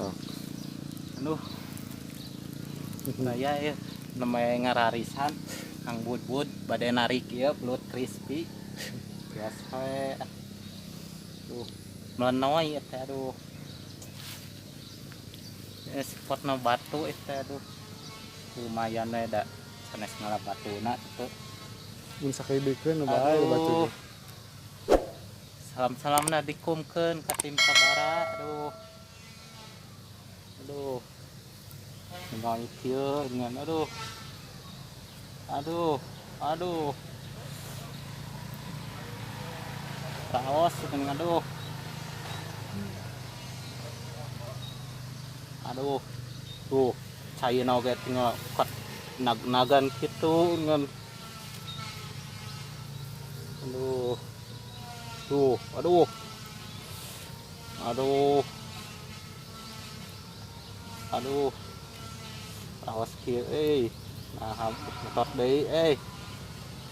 Oh. Aduh. Saya ya namanya ngararisan Kang Bud-bud bade narik ieu belut crispy. Biasa we. Duh, melenoy ieu teh aduh. Spotna batu ieu teh aduh. Lumayan we da sanes ngala batuna kitu. Mun sakibikeun nu bae batu ge. Salam-salamna dikumkeun ka tim sabara aduh. Aduh. Ningali kieu dengan aduh. Aduh, aduh. Raos dengan aduh. Aduh. Tuh, caina oge tinggal kat nag-nagan kitu ngan. Aduh. Tuh, aduh. Aduh. Aduh. Raos kieu euy. Nah, motor deui euy.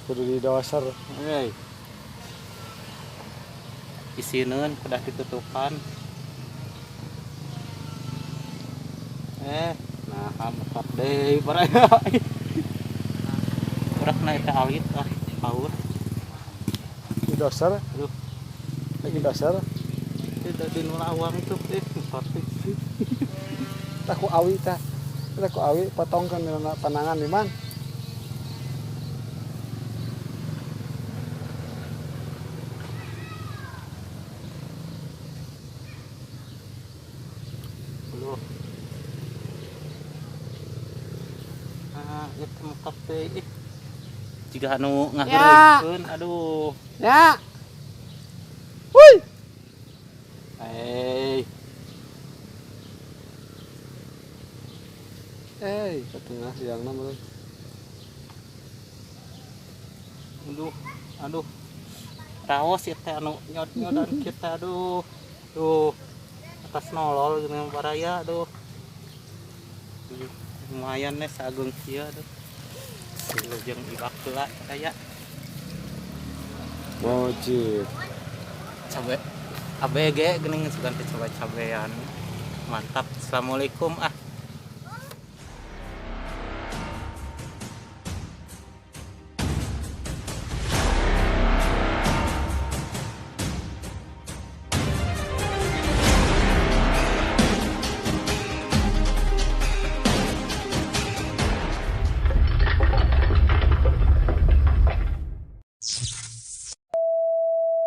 Kudu didoser. Euy. Isineun kudah ditutupan. Nah, motor deui baraya. Urakna eta alit ah, paur. Didoser. Aduh. Didoser. Itu di nu lawang tuh, motor teh. Tah ku awi tah. Tah ku awi potongkeun dina panangan di man. Aduh. Ah, itu motor teh. Ih. Jiga anu ngaheureuykeun, aduh. Ya. Wuih. Hei. Ke tengah siangna meureun. Aduh, aduh. Raos ieu teh anu nyod-nyodan kita aduh. Duh. Atas nolol geuning baraya aduh. Lumayan nih sagung kieu aduh. Jeung ibak heula aya. Mojib. Cabe ABG geuning sugan teh coba cabean. Mantap. Assalamualaikum ah.